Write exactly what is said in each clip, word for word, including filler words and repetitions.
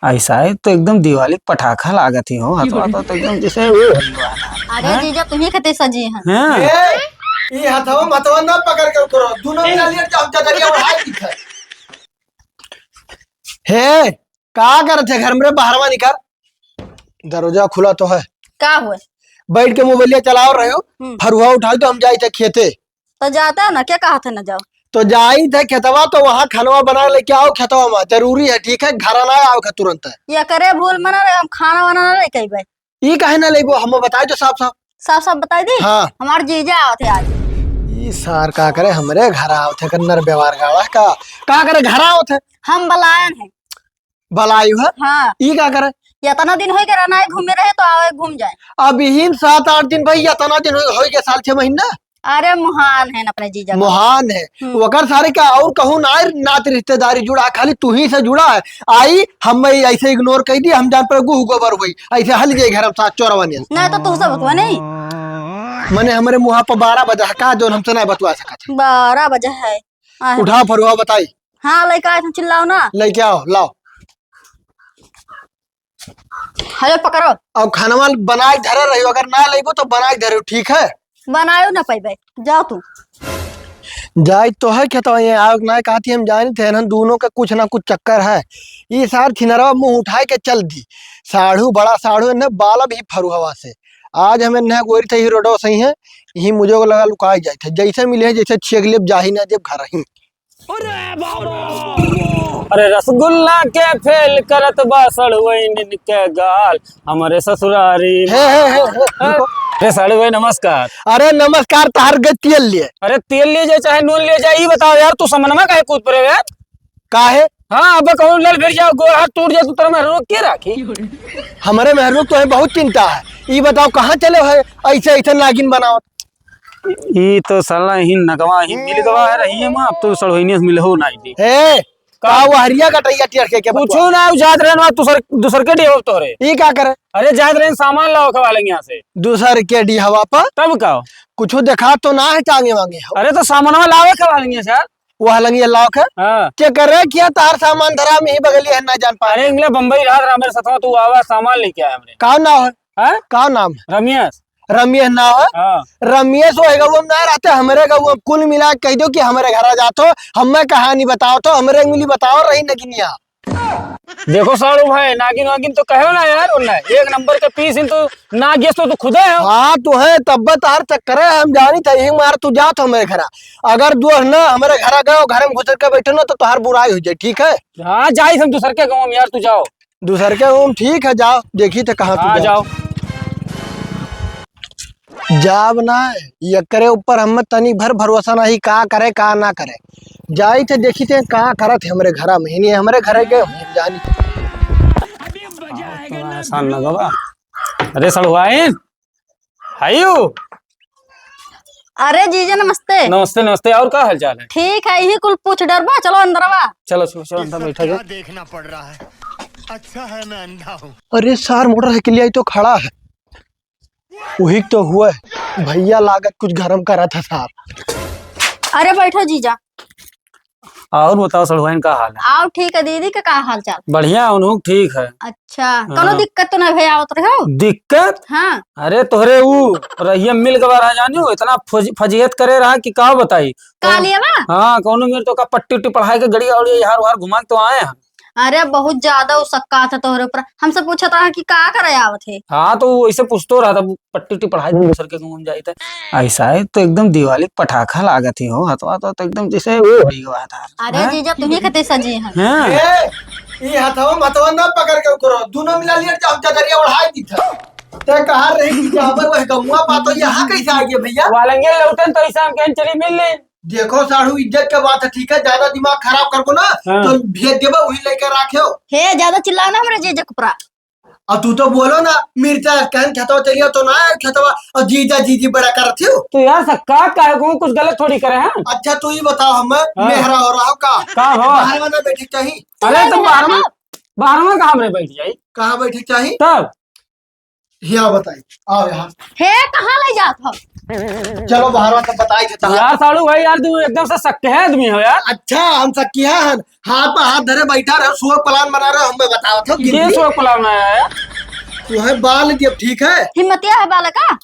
ऐसा है तो एकदम दिवाली के पटाखा लागत ही हो, हथवा तो, तो एकदम जैसे वो हो गया। अरे हैं? जीजा, तुम्ही कते सजी हैं। हैं? ए, ई हथवा मथवा ना पकड़ के करो, दोनों मिला लिया, जाओ, चदरिया ओढ़ाई दिखा। हे, का करत है घर में रे? बहरवा निकर, दरवाजा खुला तो है। का हुए? बैठ के मोबाइलिया चलाओ रहे हो, हम्म। फरुहा उठाओ तो हम जाई थे खेते। तो जाता है ना, क्या कहा था ना जाओ? तो जाई थे खेतवा, तो वहाँ खानवा बना लेके आओ खेतवा में, जरूरी है, ठीक है? घर ना आओ के तुरंत। ये करे भूल मना रहे, हम खाना वाना ना लेके अइबे। ई काहे ना लेबो, हम बताई तो साफ साफ। साफ साफ बताई दी? हाँ। हमार जीजा आवत है आज। ई सार का करे, हमरे घर आवत है, कन्नर व्यवहार गाड़ा का, का करे घर आवत है? हम बलायन है। बलायु है? हाँ। ई का करे? इतना दिन होई के रहना है, घूमे रहे तो आवे, घूम जाए। अब इहिन सात आठ दिन भाई, इतना दिन होई, होई के साल छह महीना? अरे, मोहान है ना अपने जीजा का। मोहान है। हम्म। ओकर सारे का और कहूँ ना है, नात रिश्तेदारी जुड़ा, खाली तू ही से जुड़ा है। आई, हम ऐसे ignore कर दी, हम जान पर गुह गोबर हुई, ऐसे हल जाए घर हम साथ चोरवा नियन। ना तो तू से बतवा नहीं। मने हमरे मुँह पर बारह बजा का, जोन हमसे ना बतवा सकत है। बारह बजा है। आए। उठाओ फरुहा बताई। हाँ, लइका आए, चिल्लाओ ना। लइके आओ, लाओ। हेलो, पकड़ो। अब खानवा बनाए के धरे रहियो, अगर ना लेबो तो बनाए के धरे, ठीक है? बनायो ना पैबे, जाओ तू। जाई तो है खेतवा, ये आओ ना कहती, हम जानी थे, इन्हन दोनों के कुछ ना कुछ चक्कर है। ई सार छिनरवा मुँह उठाए के चल दी। साढ़ू, बड़ा साढ़ू, इन्हें बाला भी फरुहवा से। आज हमें इन्हें गोरी थे ही रोडो सही है, यही मुझे को लगा लुकाई जाए थे। जैसे मिले हैं, जैसे छेक लेब, जाही ना जब घर ही। अरे रसगुल्ला के फेल करत बा सड़ुआइन के गाल, हमरे ससुरारी हे, हे, हे, हे, हाँ? रुको। अरे सड़ुआइन नमस्कार। अरे नमस्कार, तहार गए तेल लिए। अरे तेल लिए जाए चाहे नून लिए जाए, ई बताओ यार, तू समनमा काहे कूद पड़े यार? काहे? हाँ, अब कहूँ लड़ भिड़ जाओ, गोड़ हाथ टूट जाए, तो तोरा मेहरारू के राखी? हमरे मेहरारू तो है बहुत चिंता है। ई बताओ कहाँ चले है ऐसे ऐसे नागिन बनावत? ई तो साला ही नगवा ही मिल गवा है रही है, अब तो सड़ोइनिया से मिलहो ना दी। हे, का? का वो हरिया कटैया टियर के, के कुछो बतवा? ना, उ जात रहे ना, दूसर, दूसर के डिहो तोरे। ई का करे? अरे जात रहे सामान लाओ खवा लेंगे यहाँ से। दूसर के डिहवा पर? तब का? कुछो देखा तो ना है टांगे वांगे हो। अरे तो सामानवा लावे खवा लेंगे सर। वो हलंगिया लाओ के? हाँ। के करे किया तार सामान धरा में ही बगलिया है ना जान पाए। अरे इंगले बम्बई रहा रहा मेरे साथ, तू आवा सामान लेके आया हमरे। का नाम है? हाँ? का नाम है? रमेश। रमेश नाम है? हाँ। रमेश वही गौवा में ना रहते, हमरे गौवा में कुल मिला के कह दो कि हमरे घरा जात हो, हमें कहानी बताओ तो, हमरे मिली बताओ रही नगिनिया। देखो साड़ू भाई, नागिन वागिन तो कहो ना यार, उन्हें एक नंबर के पीस इन तो नागियस तो तू खुदे हो। हाँ, तू है तब तार चक्कर है, हम जानी था यही मार तू जात हो हमरे घरा। अगर जो है ना हमरे घरा गए, घर में घुसर के बैठे ना तो तोहार बुराई हो जाए, ठीक है? हाँ, जाई हम दूसर के गाँव में यार, तू जाओ। दूसर के गाँव में ठीक है, जाओ, देखी तो कहाँ तू हाँ, जाओ। जाओ। जाब ना, एकरे ऊपर हमें तनी भर भरोसा नहीं, का करे, का ना करे। जाई थे, देखी थे, का करत है हमरे घरा में, नहीं हमरे घरे गए, हम जानी। हाँ, तो आसान लगवा। अरे सड़ुआइन, हायो। अरे जीजा नमस्ते। नमस्ते, नमस्ते। और का हाल चाल है? ठीक है, यही कुल पूछ डरबा, चलो अंदरवा। चलो, चलो, चलो, अंदर बैठा जाओ। देखना पड़ रहा है, अच्छा है मैं अंधा हूँ। अरे सार, मोटरसाइकिल आई तो खड़ा है। वही तो हुआ है, भैया लागत कुछ गरम करा था साहब। अरे बैठो जीजा। और बताओ सड़ुआइन का हाल है? आओ ठीक है, दीदी के का हाल चाल? बढ़िया, उन्हों ठीक है। अच्छा, हाँ। कोनो दिक्कत तो ना भैया आवत रहे हो? दिक्कत? हाँ। अरे तोहरे ऊ रहिया मिल गवा रहा जानियो, इतना फज-, फजीहत करे रहा कि का बताई। का कौन-, लिए बा? हाँ, कौनो मेर तो का पट्टी उट्टी पढ़ाई के गड़ी और ये यार वार घुमा के तो आए हैं। अरे बहुत ज्यादा उसक्का था तोहरे ऊपर। हमसे पूछत रहा कि का करे आवत है। हाँ, तो वो ऐसे पूछतो रहा था, पट्टी उट्टी पढ़ाई दूसर के घूम जाई थे। ऐसा है तो एकदम दिवाली के पटाखा लागत ही हो, हथवा तो, तो एकदम जैसे वो हो गई बात है। अरे हैं? जीजा, तुम्ही कते सजी हैं। हाँ। ए, ई हथवा मथवा ना पकड़ के करो, दोनों मिला लिया जाओ, चदरिया ओढ़ाई दी था। ते कहा रही कि जाबे वह गमुआ पा, तो यहाँ कैसे आ गए भैया? वालंगे लौटन तो ऐसा हम कहीं चली मिल ले। देखो साढ़ू, इज्जत के बात है, ठीक है, ज्यादा दिमाग खराब करबो ना, हाँ। तो भेज देबो, वही लेके राखेओ। हे, ज्यादा चिल्लाओ ना हमरे जीजा के ऊपरा। अब तू तो बोलो ना, मिर्चा कहन खेतवा चलियो तो ना आए खेतवा, और जीजा जीजी बड़ा करत हो। तो यार सक्का काहे को कुछ गलत थोड़ी करे हैं। अच्छा तू ही बताओ हमें, हाँ। मेहरा हो रहा हो का? का हो? बाहर में ना बैठे चाहिए। अरे तो बाहर में, बाहर में कहाँ में बैठ जाई? कहाँ बैठे चाहिए? तब हिया बताई, आओ यहाँ। हे, कहाँ ले जात हो? चलो बाहर, सब बताई देता है। यार साड़ू भाई, यार तू एकदम से सक्के है आदमी हो यार। अच्छा, हम सक्के हैं? हाथ पे हाथ धरे बैठा रहो, शो प्लान बना रहे हो, हमें बताओ तो ये शो प्लान बनाया है? तू है बाल जब ठीक है। हिम्मतिया है बाल का?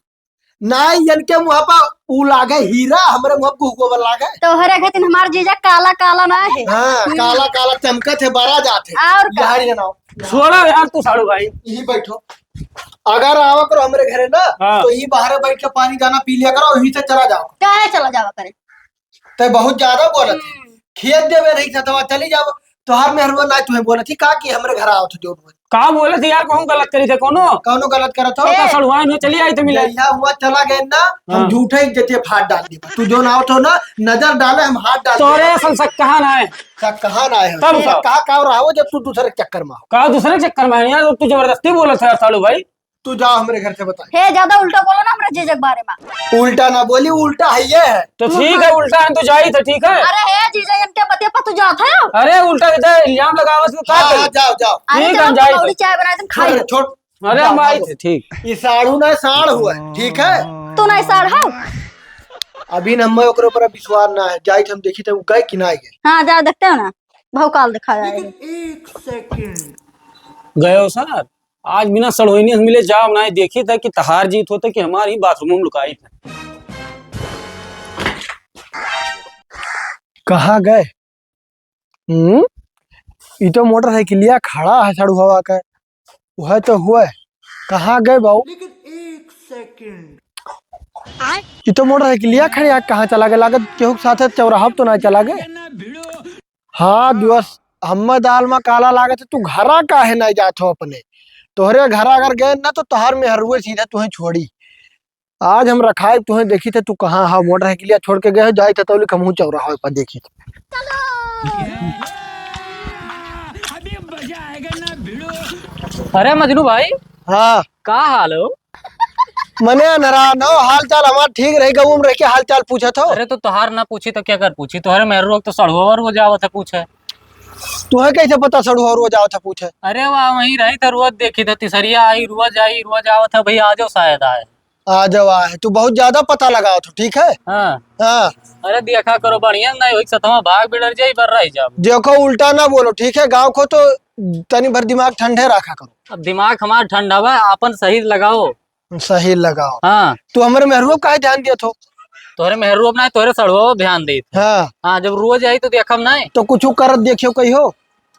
नाहीं, इनके मुँह पर ऊ लागे हीरा, हमरे मुँह पर गोबर लागे। तोहरे खातिर हमार जीजा काला काला ना है। हाँ, काला काला चमकत है, बरा जात है। और का? यार, ये ना। छोड़ो यार तू साड़ू भाई। यही बैठो। अगर आवा करो हमरे घरे ना, हाँ। तो यही बाहर बैठ के पानी दाना पी लिया करो, यहीं से चला जाओ। काहे चला जावा करे? ते बहुत ज्यादा बोलत है। हम्म। खेत देवे रही था, तो चली जाओ। तोहार मेहरुआ ना तुहे बोलत ही का कि हमरे घर आओ तो जोर बोल। का बोलत ही यार, कहूँ गलत करी थे कोनो? कौनो गलत करत हो? ए! का सड़ुआइन हो, चली आई थे मिले। जहिया हुआ चला गए ना, हम हाँ। झूठे इज्जत फाड़ डाल दी। तू जो ना आओ तो ना, नजर डाले हम हाथ डाल तोरे दे। असल शक कहाँ ना है? शक कहाँ ना है? तब शक का? कहाँ का रहा हो जब तू दूसरे के चक्कर में हो? का दूसरे के चक्कर में है यार, तू जबरदस्ती बोलत है यार साड़ू भाई। तू जाओ हमरे घर से, बताई। हे, ज्यादा उल्टा बोलो ना हमरे जीजा के बारे में। उल्टा ना बोली, उल्टा है ये है। तो ठीक है, उल्टा है तो जाई तो ठीक है। अरे हे जीजा, इनके पते पर तू जात है? अरे उल्टा सीधा इल्जाम लगावत है, का हाँ, करी? हाँ, जाओ, जाओ। अरे ठीक चलो, है, हम जाई पकौड़ी तो। चाय बनाए, तुम खाई छोड़, लो। छोड़। अरे जाओ, हम आई भागो। थे, ठीक। ये साढ़ू ना साढ़ हुआ है, ठीक है? तू ना साढ़ हो? अभी ना मैं ओकरे ऊपर विश्वास ना है, जाई हम देखी थे, वो गए कि ना गए। हाँ, जाओ, देखते हो ना, भौकाल दिखा जाएगा। लेकिन एक सेकंड। गए हो सर? आज बिना सड़ोइनी से मिले जाओ ना, देखी था कि तहार जीत होते कि हमारी बाथरूम में लुकाई था। कहाँ गए? हम्म? ई तो मोटरसाइकिलिया खड़ा है सड़ुआवा के। वह तो हुआ है। कहाँ गए बाऊ? लेकिन एक सेकंड। ई तो मोटरसाइकिलिया खड़ी है, कहाँ चला गए? लागत केहू के साथ चौराहा पे तो ना चला गए। हाँ, दोस्त, हम्मे दाल में काला लागत है, तू घरा काहे नाहीं जात हो अपने? तोहरे घरा अगर गए ना, तो तोहार मेहरुए सीधे तुहें छोड़ी। आज हम रखाई, तुहें देखी थे, तू कहाँ हा? मोटरसाइकिलिया छोड़ के गए हो, जाई थे तौली, हमहूँ चौराहा पर देखी थे। अरे मजनू भाई, हाँ। का हाल हो? मने अनरा न हो, हाल चाल हमार ठीक रही, गऊ में रह के हाल चाल पूछत हो। अरे तो तोहार ना पूछी तो क्या कर पूछी? तोहरे मेहरुआ तो सड़ुआ रोज आवत है पूछे। तुहे कैसे पता सड़ुआ रोज आवत है पूछे? अरे वाह, वहीं रही था, रोज देखी था, तिसरिया आई, रोज आई, रोज आवत है, भैया आ जाओ, शायद आए। आ जाओ, आए। तू बहुत ज्यादा पता लगावत हो, ठीक है? हाँ। हाँ। अरे देखा करो, बढ़िया नहीं होई, सतवा भाग बिगड़ जाई, बर रह जाओ। देखो, उल्टा ना बोलो, ठीक है? गाँव को तो तनी भर दिमाग ठंडे रखा करो। अब दिमाग हमार ठंडा बा, आपन सही लगाओ। सही लगाओ। हाँ। तू हमरे मेहरुआ काहे ध्यान दियत हो? तोहरे मेहरुआ ना, तोहरे सड़ुआ ध्यान देत। हाँ। हाँ, जब रोज आई तो देखब ना। तो कुछ करत देखियो कहियो।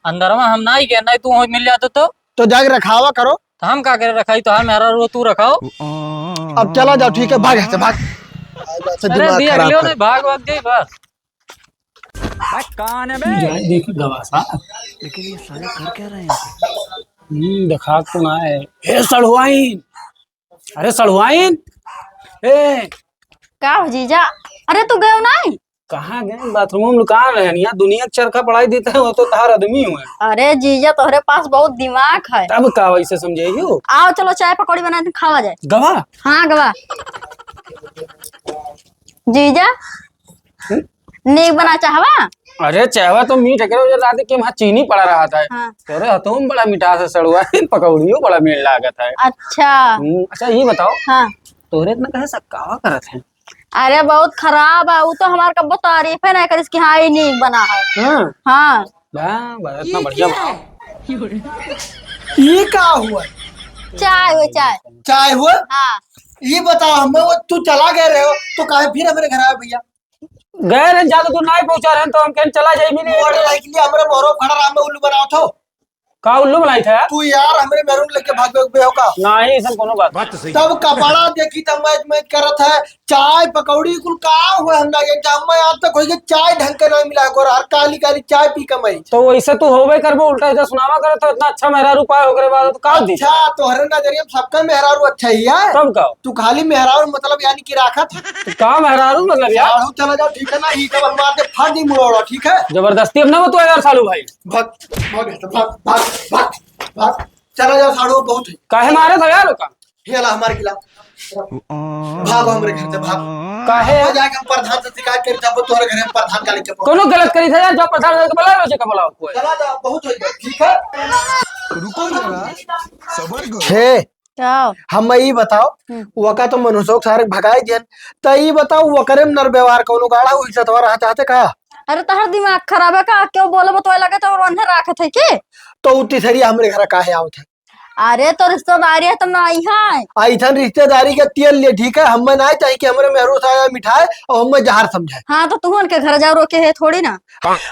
अंदरवा हम ना ही गए, नहीं तू वहीं मिल जातो तो। तो जाके रखावा करो। तो हम का करे रखाई, तोहार मेहरारू तू रखाओ। अब चला जाओ, ठीक है, भाग यहाँ से, भाग। आज से अरे दिमाग दिया खराब अगले कर। नहीं, भाग भाग जाई बस। भाई, कौन है बे? जाए देखी गवा साहब। लेकिन ये साले कर क्या रहे हैं यहाँ पे? हम्म, देखा तो ना है। हे सड़ुआइन, अरे सड़ुआइन, ए। का हो जीजा? अरे तू गयो नाहीं? कहाँ गए? बाथरूम में लुका रहे हैं। यहाँ दुनिया के चरखा पढ़ाई देता है, वो तो तार आदमी हुए। अरे जीजा, तोहरे पास बहुत दिमाग है। तब का वैसे समझे हो? आओ चलो चाय पकौड़ी बना के खावा जाए। गवा? हाँ गवा। जीजा, हम्म? नीक बना चाहवा? अरे चाहवा तो मीठ है, करे रात के वहाँ चीनी पड़ा रहा था। हाँ। तोरे हथों में बड़ा मिठास है सड़ुआ, पकौड़ियों बड़ा मीठ लागत है। अच्छा। हम्म, अच्छा ये बताओ, हाँ। तोरे इतना कहे सक्कावा करत है? अरे बहुत खराब है, वो तो हमार कब्बो तारीफे नहीं करिस कि हाँ, ये नीक बना है। हाँ। हाँ। वाह, वाह, इतना ये बढ़िया क्या बना। है? ये का हुआ? चाय हुआ, चाय। चाय हुआ? हाँ। ये बताओ हमें, वो तू चला गए रहे हो, तो काहे फिर हमारे घर आए भैया? गए रहे, ज्यादा दूर नहीं पहुंचा रहे, तो हम कहें चला जाए, मिले। मोटरसाइकिल हमरे मोहरो खड़ा रहा, मैं उल्लू बनाओ थो। का उल्लू बनाई था यार? तू यार हमरे मेहरून लेके भाग गए हो का? नहीं, ऐसा कोनो बात। बात तो सही है। तब कपड़ा देखी तब मैच मैच करत है, चाय पकौड़ी कुल का हुआ हम ना, ये जब मैं आज तक होई के चाय ढंग के नहीं मिला है, गोरा हर काली काली चाय पी के मैं। तो वैसे तू होबे करबो, उल्टा सीधा सुनावा करत हो, इतना अच्छा मेहरारू पाए ओकरे बाद तो का दी? अच्छा, तोहरे नजरिया में सबका मेहरारू अच्छा ही है। तब का? तू खाली मेहरारू मतलब यानी कि राखत है। तो का मेहरारू मतलब यार? साढ़ू चला जाओ, ठीक है ना? ही कब मार दे, फाड़ दी मुड़ोड़ा, ठीक है? जबरदस्ती अब ना बतुआ यार साढ़ू भाई। भाग, भाग, भाग, भाग, भाग। चला जाओ, साढ़ू बहुत है। काहे मारे था यार ओका? ये ला हमारे खिलाफ। भागो हमरे घर से, भागो। काहे? हो जाएगा, हम प्रधान से शिकायत करी, तब तोहरे घर में प्रधान का लेके पहुंच। कोनो गलत करी था यार, जो प्रधान के बुलाओ, उसे का बुलाओ कोई। चला जाओ, बहुत हो गया, ठीक है? रुको जरा, सबर करो। हे, का? हम ई बताओ, हम्म। वका तो मनुष्यों के सारे भगाई दियन, त ई बताओ, वकरे में नर व्यवहार कौनो गाढ़ा हुई सतवा रहा चाहते का? अरे, तहर दिमाग खराब है का? क्यों बोले बतवाए लगे तो और ओन्हे राखत है के? तो उ तिसरिया हमरे घर काहे आवत है? अरे, तो रिश्तेदारी है, तो ना आई है। ऐसन रिश्तेदारी के तेल ले, ठीक है? हमें ना चाही कि हमरे मेहरू से आया मिठाई और हमें जहर समझे। हाँ, तो तू उनके घर जाओ, रोके है थोड़ी ना।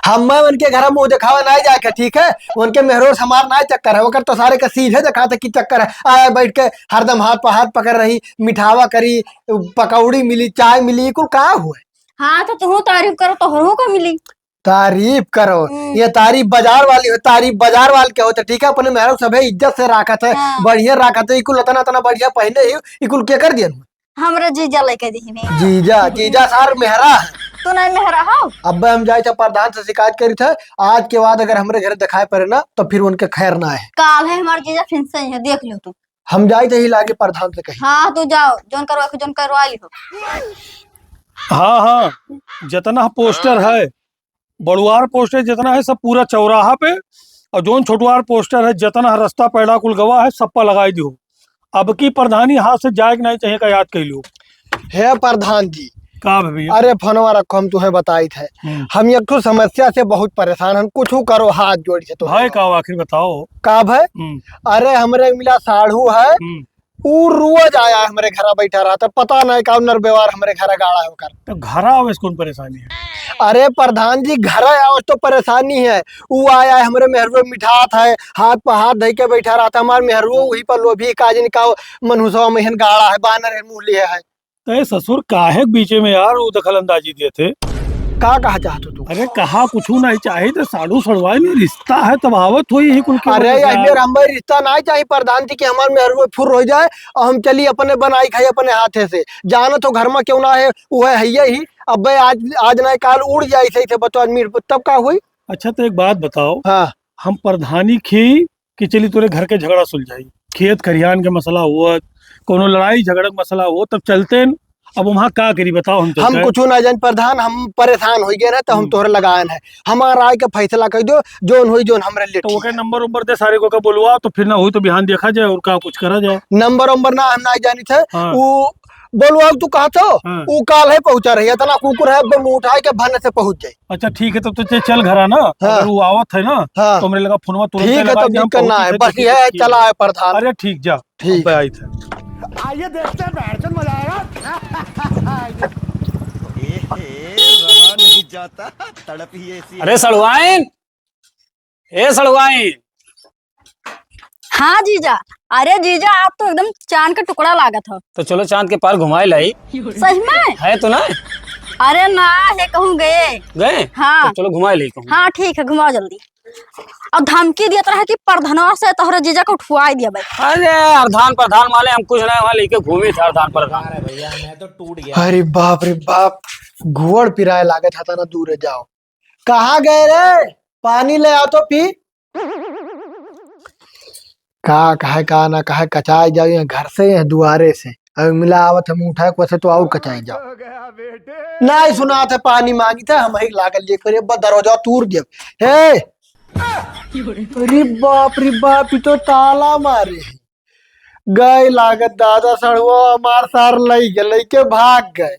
हमें उनके घर मुंह दिखावा ना जाए के, ठीक है? उनके मेहरू से हमार ना चक्कर है, ओकर तो सारे का सीधे दिखाते की चक्कर है। आया बैठ के हरदम हाथ पर हाथ पकड़ रही, मिठावा करी, पकौड़ी मिली, चाय मिली, कुल का हुए? हाँ, तो तू तारीफ करो, तोहरो का मिली। तारीफ करो। हम्म। ये तारीफ बाजार वाली हो, तारीफ बाजार वाले के होते, ठीक है? अपने मेहरारू सभे इज्जत से राखत है, हाँ। बढ़िया राखत है। ई कुल अतना, अतना बढ़िया पहने ही, ई कुल के कर दियन? हमरे जीजा लेके दी में। जीजा, जीजा सार मेहरा है। तू नहीं मेहरा हो? अब हम जाए थे प्रधान से शिकायत करी थे, आज के बाद अगर हमरे घर दिखाई पड़े ना, तो फिर उनके खैर ना है। काल है हमारे जीजा फिर से है, देख लो तू। हम जाए थे ही लागे प्रधान से कहीं। हाँ, तू जाओ, जोन करवा के जोन करवा ली हो। हाँ, हाँ, जितना पोस्टर है, बड़ुआर पोस्टर जितना है, सब पूरा चौराहा पे, और जोन छोटुआर पोस्टर है, जितना रास्ता पैड़ा कुल गवा है, सब पर लगाई दियो। अब की प्रधानी हाथ से जाए के नहीं चाहिए का याद कइलो। हे प्रधान जी। का भे भैया? अरे फोनवा रखो, हम तुहे बताइत है। हम्म। हम एक ठो समस्या से बहुत परेशान हन, कुछ करो हाथ जोड़ के तो। भाई का आखिर बताओ। का भाई? हम्म। अरे हमरे मिला साढ़ू है, हम्म। ऊ रोज आया है हमरे घरा बैठा रहता, पता नहीं का नर व्यवहार हमरे घरा गाड़ा है ओकर। तो घरा आवे से कौन परेशानी है? अरे प्रधान जी, घरा आवे से तो परेशानी है। ऊ आया है हमरे मेहरुआ मिठात है, हाथ पर हाथ धइ के बैठा रहता। हमार मेहरुआ वही पर लोभी का जन का मनुसवा में हन गाड़ा है, बानर है, मुँह लिए है। तो ये ससुर काहे के बीचे में यार वो दखल अंदाजी देते? का कहा चाहत हो तू? अरे कहा कुछ नहीं चाहिए, तो साढ़ू सड़वाई में रिश्ता है तब आवत होई ही कुल के अरे वजह से यार, यार। मेरा हम भाई रिश्ता नहीं चाहिए प्रधान जी के, हमार मेहरुआ फुर हो जाए और हम चली अपने बनाई खाई अपने हाथे से। जानत हो घर में क्यों ना है, वो है, है ही। अब भाई आज, आज ना काल उड़ जाए सही से बचवा मीट, तब का हुई? अच्छा तो एक बात बताओ। हाँ। हम प्रधानी खी कि चली तोरे घर के झगड़ा सुलझाई, खेत खरिहान के मसला हुआ, कोनो लड़ाई झगड़ा के मसला हुआ, तब चलते न। अब वहाँ का करी बताओ, हम हम चलते हैं। कुछ ना जान प्रधान, हम परेशान हो गए ना, तो हम हम्म। तोहरे लगान है, हमारा राय का फैसला कर दो, जोन होई जोन हमरे लिए तो ठीक ओके है। नंबर उम्बर दे सारे को का बोलवा, तो फिर ना होई तो बिहान देखा जाए और का कुछ करा जाए। नंबर उम्बर ना हम ना जानी थे, हाँ। वो बोलवा तू कहा तो, हाँ। वो काल है पहुँचा रही है, इतना कुकुर है, अब मुँह उठाए के भन से पहुँच जाए। अच्छा ठीक है, तब तो चे-, चल घरा ना। हाँ। अगर वो आवत है ना, हाँ। तो हमरे लगा फोनवा तुरंत ठीक है, लगा तब के हम दिक्कत ना पहुँची है, थे, बस ठीक ये है, है, ठीक चला है। है प्रधान। अरे ठीक जा, ठीक। अब आई थे। आइए देखते हैं, बहरचोद मजा आएगा। ए, ए, रहा नहीं जाता, तड़प ही ऐसी है। अरे सड़वाइन, ए सड़वाइन, हाँ जीजा। अरे जीजा, आप तो एकदम चांद के टुकड़ा लागत हो। तो चलो चांद के पार घुमाए लाई। सही में? है तो ना? अरे ना, हे कहूँ गए। गए? हाँ। तो चलो घुमाए लाई कहूँ। हाँ ठीक है, घुमाओ जल्दी। और धमकी दियत रहे कि प्रधानवा से तोहरे जीजा के उठवाए दिया भाई। अरे प्रधान प्रधान माले हम कुछ नहीं, वहाँ लेके घूमी थे प्रधान प्रधान। अरे भैया, मैं तो टूट गया। अरे बाप रे बाप, गोड़ पिराए लागत है, तना दूर जाओ। कहाँ गए रे? पानी ले आओ तो पी। का कहे, का ना कहे, कचाए जाओ यहाँ घर से, यहाँ दुआरे से। अब मिला आवत हम उठाए को से तो और कचाए जाओ। नहीं सुनात है, पानी मांगी था, हम ही लागल जे करे, बस दरवाजा तूर दिया। हे! अरे बाप रे बाप, ये तो ताला मारे है। गए लागत दादा सड़ुआ, हमार सार लई गए, लई के भाग गए।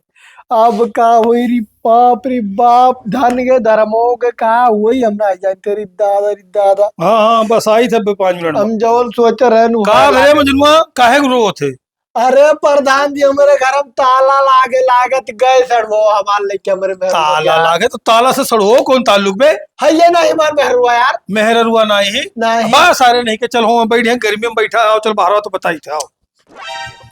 अब का होई रे बाप रे बाप, धन के धर्मों के का होई, हम ना जानते रे दादा, रे दादा। हाँ, हाँ, बस आई थे पाँच मिनट में। हम जौन सोच रहे नु का हाल भले आगे। मजनुआ, काहे रो थे? अरे प्रधान जी, हमरे घर में ताला लागे, लागत गए सड़ुआ, हमार लेके हमरे में ताला लागे तो ताला से सड़ुआ कौन ताल्लुक बे? है ये ना हमार मेहरुआ यार। मेहरुआ नहीं। नहीं। बस सारे नहीं के चल हो बैठे हैं, गर्मी में बैठा आओ, चल बाहर आओ तो बताई थे, आओ।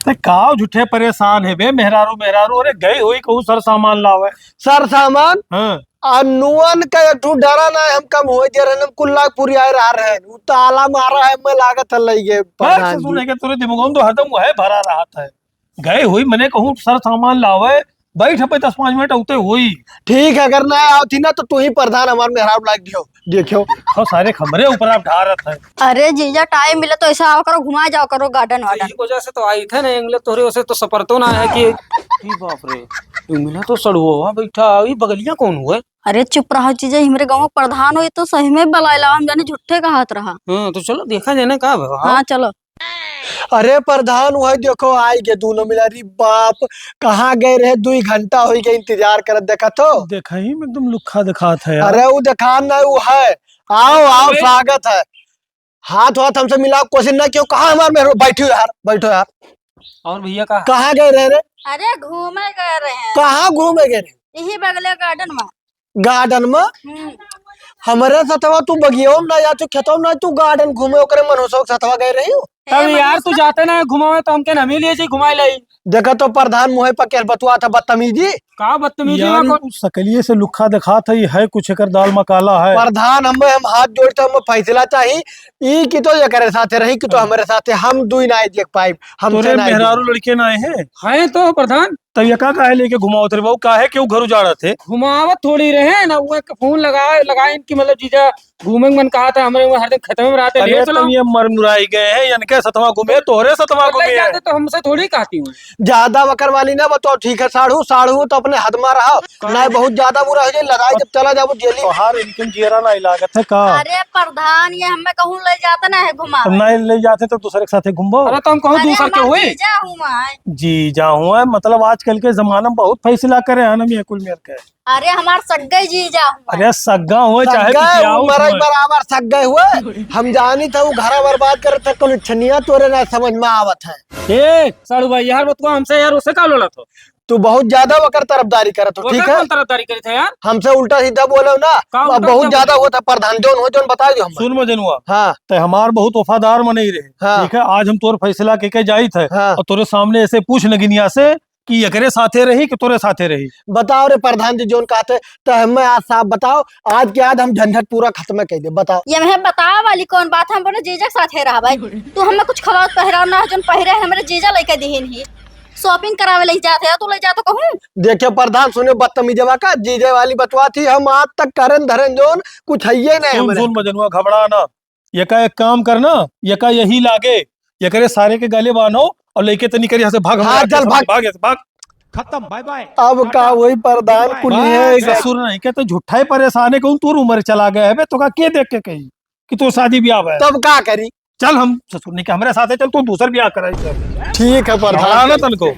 ते काव झूठे परेशान है बे, मेहरारू, मेहरारू, अरे गई हुई कहूँ सर सामान लावे। सर सामान? हाँ। आ नुअन का एक ठो डरा ना है, हम कम हो जे रहन, हम कुल्ला पुरी आए रहा रहन। उ ताला मारा है, मैं लागत है लई गए बस प्रधान जी। सुने के तोरे दिमाग में तो हरदम वह भरा रहत है। गए हुई, मने कहूँ सर सामान लावे, बैठ पे दस पाँच मिनट उते हुई। ठीक है, अगर ना आवती ना तो तू ही प्रधान हमार मेहरारू लाग दियो। देखियो। देखो, सारे खमरे ऊपर आप ढारत है। अरे जीजा, टाइम मिले तो ऐसा आओ करो, घुमा जाओ करो गार्डन वार्डन। यही वजह से तो आई थे ना, एंगले तोरे उसे तो सपर तो ना है कि ई बाप रे, ई मिला तो सड़ुआ बैठा, ई बगलिया कौन हुए? अरे चुप रहो जीजा, हमरे गाँव प्रधान हो, ये तो सही में बलाइला, हम जाने झूठे कहत रहा। हाँ, तो चलो देखा जाए ना का भवा। हाँ, चलो। अरे प्रधान, वही देखो, आई गे दूनो मिला। अरे बाप, कहाँ गए रहे? दुई घंटा होई गे इंतजार करत, देखत हो? देखा ही में एकदम लुक्खा देखात है यार। अरे, उ देखात ना, उ है। आओ, आओ, अरे। स्वागत है। हाथ वाथ हमसे मिलाओ, कोशिश ना कियो। कहाँ हमार मेहरो? बैठो यार, बैठो यार। और भैया कहाँ? कहाँ गए रहे रे? अरे, घूमे गए रहे हैं। कहाँ घूमे गए रहे? यही बगले garden में। Garden में? हम्म। हमरे सथवा तू बगियवा में ना जा, तू खेतवा में ना, तू garden घूमे, ओकरे मनोसवा के सथवा गए रही हो? तब ए, यार, मनोसवा तू जाते ना घुमावे, तो हमके ना मिलिए जी, घुमाए लाई। देखा तो प्रधान मुँहे पर के बतुआ था, बदतमीजी। का बदतमीजी यार, बा? ई कुछ सकलिए से लुक्खा देखात है, ई है कुछ एकर दाल में काला है। प्रधान, हमें, हम हाथ जोड़ते, हमें फैसला चाही, ई कि तो एकरे साथे रही कि तो हमरे साथे, हम दुई ना देख पाइब, हमसे तोरे ना मेहरारू लड़के ना आए हैं? हैं तो प्रधान। तब ये का काहे लेके घुमावत रहे बाबू? काहे के उ घर उजाड़त है? घुमावत थोड़ी रहे ना, वो एक फोन लगा, लगाए इनकी, मतलब, जीजा घूमे के मन कहा था, हमरे वो हरदम खेतवे में रहते, अरे, लेट चलो। तब ये मर मुराई गए हैं, इनके सथवा घूमे, तोहरे सथवा तो ले घूमे जाते हैं। तो हमसे थोड़ी कहती हूँ। ज्यादा वकर वाली ना बताओ, ठीक है, साढ़ू, साढ़ू तो अपने हद में रहा, का? ना बहुत ज्यादा बुरा हो जाए, लड़ाई जब चला जाबो जेली में। तोहार इनके जियरा ना लागत है का? अरे प्रधान, ये हमें कहूँ ले जाता ना है घुमावे। तब ना ले जाते तो दूसरे के साथे घूमबो। अरे तो हम कहूँ अरे दूसर के हमार हुए? जीजा हुआ है। जीजा हुआ है, मतलब आजकल के जमाना में बहुत फैसला करे हैं ना, ये कुल मिल के। अरे, हमार सग्गई जीजा हुआ। अरे, सग्गा हुए चाहे सग्गा पितियाऊ मरई हुए। बराबर सग्गा हुए। हम जानी था, वो घरा बर्बाद करत था, कुल छनिया तोरे ना समझ में आवत है। ए, साढ़ू भाई, यार, बतुआ हमसे यार, उसे का लोला तो? तू बहुत ज्यादा वकर तरफदारी करत हो, वकर ठीक है? कौन तरफदारी करी था यार? हमसे उल्टा सीधा बोलो ना। का अब उल्टा बहुत सीधा ज्यादा बोलो? होता, प्रधान जौन हो, जौन बता दियो हम। सुन मजनुआ, हाँ। ते हमार बहुत वफादार मनई रहे, हाँ। ठीक है? आज हम तोर फैसला के, के जाइत है, हाँ। और तोरे सामने ऐसे पूछ नगिनिया से, कि एकरे साथे रही कि तोरे साथे रही? बताओ रे प्रधान जी, जौन कहते, तो हमें आज साफ बताओ, आज के आज हम झंझट पूरा खत्म कर दे, बताओ। ये हमें बतावे वाली कौन बात है? हम अपने जीजा के साथे रहा भाई। तू हमें कुछ खवाओ पहिराओ ना, जौन पहिरे है, हमरे जीजा लेके दिहिन ही। Shopping करावे ले जाते हो, तू ले जा तो कहूँ। देखियो प्रधान, सुने बदतमीजवा का, जीजे वाली बतवा थी, हम आज तक करन धरन जौन कुछ है ही नहीं सुन, हमरे। सुन मजनुआ, घबरा ना, यका एक काम करना, यका यही लागे, एकरे सारे के गले बान्हो और लेके तनी करी यहाँ से भाग, हाँ, हमारे चल, आगे से भाग। भाग, यहाँ से भाग। खत्म, bye bye। अब का वही प्रधान bye bye। कुली है, बस, ससुर नहीं के तो झूठा ही परेशान है, कहूँ तोर उम्र चला गया है बे, तो का के देख के कही कि तोर शादी ब्याह है? तब का करी? चल हम ससुर नहीं के, हमरे साथे चल, तू दूसर ब्याह कराई, चल। ठीक है प्रधान। घबरा ना तनको।